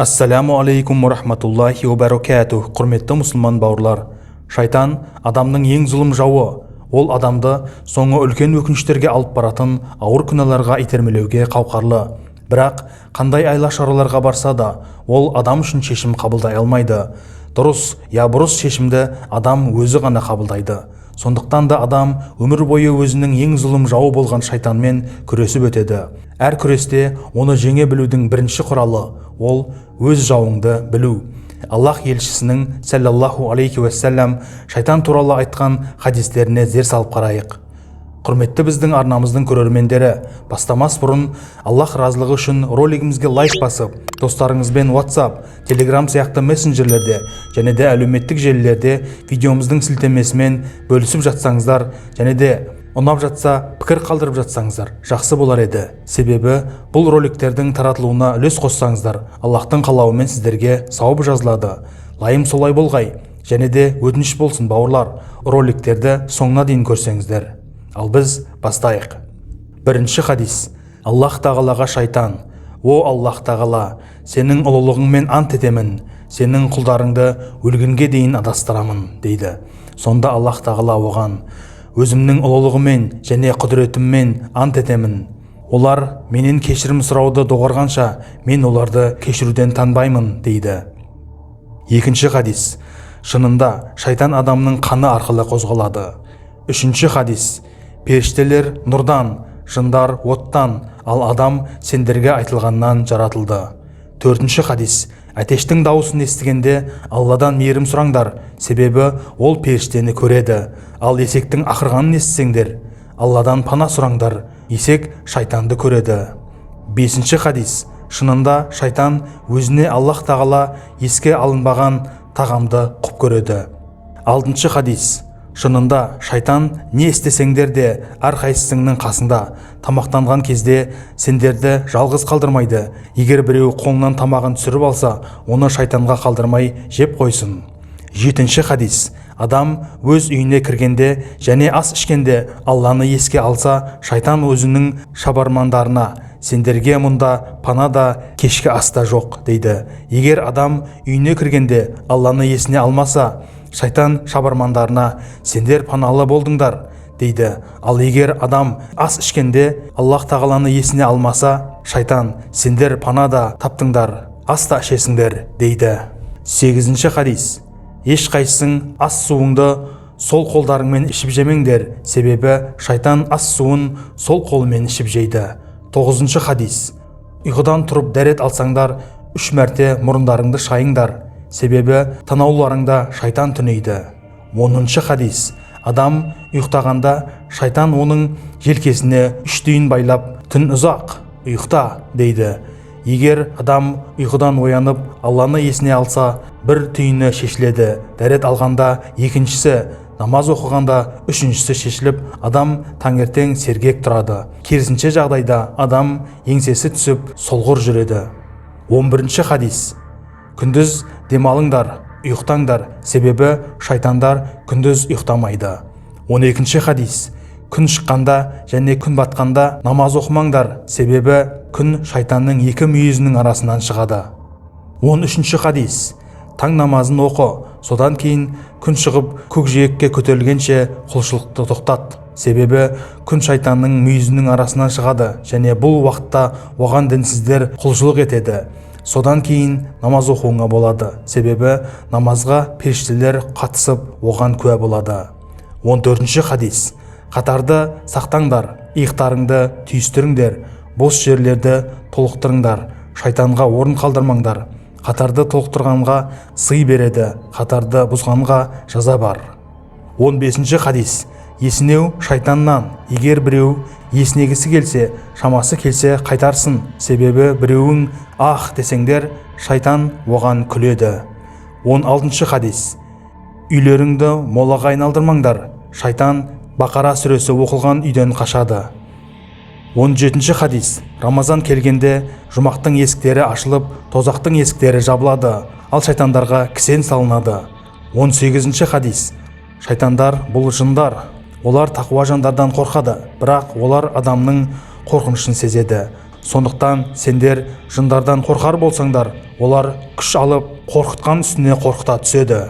Ассаляму алейкум рахматуллахи уа баракатух. Құрметті мұсылман бауырлар, шайтан адамның ең зұлым жауы. Ол адамды соңы үлкен өкініштерге алып баратын ауыр күнәларға итермелеуге қауқарлы. Бірақ қандай айла шараларға барса да, ол адам үшін шешім қабылдай алмайды. Дұрыс я бұрыс шешімді адам өзі ғана қабылдайды. Сондықтан да адам өмір бойы өзінің ең зұлым жауы болған шайтанмен күресіп өтеді. Әр күресте оны жеңе білудің бірінші құралы ол өз жауыңды білу. Аллах елшісінің сәллаллаху алейхи уассалам шайтан туралы айтқан хадистеріне зер салып қарайық. Құрметті біздің арнамыздың көрермендері, бастамас бұрын Аллах разылығы үшін ролигімізге лайк басып, достарыңызбен WhatsApp, Telegram сияқты мессенджерлерде және де әлеуметтік желілерде видеомыздың сілтемесімен бөлісіп жатсаңыздар және де ұнап жатса, пікір қалдырып жатсаңыздар, жақсы болар еді. Себебі бұл роликтердің таратылуына үлес қоссаңыздар, Аллахтың қалауымен сіздерге сауап жазылады. Лайым солай болғай. Және де өтініш болсын, бауырлар, роликтерді соңына дейін көрсеңіздер. Ал біз бастайық. Бірінші хадис. Аллах тағалаға шайтан: «О Аллах тағала, сенің ұлылығыңмен ант етемін, сенің құлдарыңды өлгенге дейін адастырамын», – дейді. Сонда Аллах тағала оған: «Өзімнің ұлылығыммен және құдіретіммен ант етемін, олар менен кешірім сұрауды доғарғанша, мен оларды кешіруден танбаймын», – дейді. Екінші хадис. Шынында шайтан адамның қаны арқылы қозғалады. Үшінші хадис. Періштелер нұрдан, жындар оттан, ал адам сендерге айтылғаннан жаратылды. Төртінші хадис. Әтештің дауысын естігенде, Алладан мейірім сұраңдар, себебі ол періштені көреді. Ал есектің ақырғанын естісеңдер, Алладан пана сұраңдар, есек шайтанды көреді. Бесінші хадис. Шынында шайтан өзіне Аллах тағала еске алынбаған тағамды құп көреді. Алтыншы хадис. Шынында шайтан не істесеңдер де, әрқайсысыңның қасында, тамақтанған кезде сендерді жалғыз қалдырмайды. Егер біреу қолынан тамағын түсіріп алса, оны шайтанға қалдырмай жеп қойсын. Жетінші хадис. Адам өз үйіне кіргенде және ас ішкенде Алланы еске алса, шайтан өзінің шабармандарына: «Сендерге мұнда пана да, кешкі ас та жоқ», – дейді. Егер адам үйіне кіргенде Алланы есіне алмаса, шайтан шабармандарына: «Сендер паналы болдыңдар», – дейді. Ал егер адам ас ішкенде Аллах тағаланы есіне алмаса, шайтан: «Сендер пана да таптыңдар, ас та ішесіңдер», – дейді. Сегізінші хадис. Ешқайсың ас суыңды сол қолдарыңмен ішіп жемеңдер, себебі шайтан ас суын сол қолымен ішіп жейді. Тоғызыншы хадис. Ұйқыдан тұрып дәрет алсаңдар, үш мәрте мұрындарыңды шайыңдар, себебі танауларыңда шайтан түнейді. 10-шы хадис. Адам ұйықтағанда, шайтан оның желкесіне үш түйін байлап: «Түн ұзақ, ұйықта», – дейді. Егер адам ұйқыдан оянып, Алланы есіне алса, бір түйіні шешіледі. Дәрет алғанда екіншісі, намаз оқығанда үшіншісі шешіліп, адам таңертең сергек тұрады. Керісінше жағдайда адам еңсесі түсіп, солғыр жүреді. 11-ші хадис. Күндіз демалыңдар, ұйықтаңдар, себебі шайтандар күндіз ұйықтамайды. 12-ші хадис. Күн шыққанда және күн батқанда намаз оқымаңдар, себебі күн шайтанның екі мүйізінің арасынан шығады. 13-ші хадис. Таң намазын оқы, содан кейін күн шығып, көкжиекке көтерілгенше құлшылықты тоқтат, себебі күн шайтанның мүйізінің арасынан шығады және бұл уақытта оған дінсіздер құлшылық етеді. Содан кейін намаз оқуыңа болады, себебі намазға періштелер қатысып, оған куә болады. 14-ші хадис. Қатарды сақтаңдар, иықтарыңды түйістіріңдер, бос жерлерді толықтырыңдар, шайтанға орын қалдырмаңдар. Қатарды толықтырғанға сый береді, қатарды бұзғанға жаза бар. 15-ші хадис. Есінеу шайтаннан. Егер біреу есінегісі келсе, шамасы келсе, қайтарсын, себебі біреуің «ах» десеңдер, шайтан оған күледі. 16-шы хадис. Үйлеріңді молаға айналдырмаңдар, шайтан Бақара сүресі оқылған үйден қашады. 17-ші хадис. Рамазан келгенде, жұмақтың есіктері ашылып, тозақтың есіктері жабылады, ал шайтандарға кісен салынады. 18-ші хадис. Шайтандар бұл жындар. Олар тақуа жандардан қорқады, бірақ олар адамның қорқынышын сезеді. Сондықтан сендер жындардан қорқар болсаңдар, олар күш алып, қорқытқан үстіне қорқыта түседі.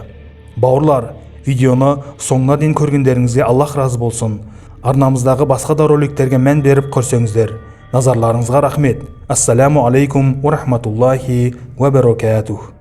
Бауырлар, видеоны соңына дейін көргендеріңізге Аллах разы болсын. Арнамыздағы басқа да роликтерге мән беріп көрсеңіздер. Назарларыңызға рахмет. Ассаляму алейкум уа рахматуллахи уа баракатух.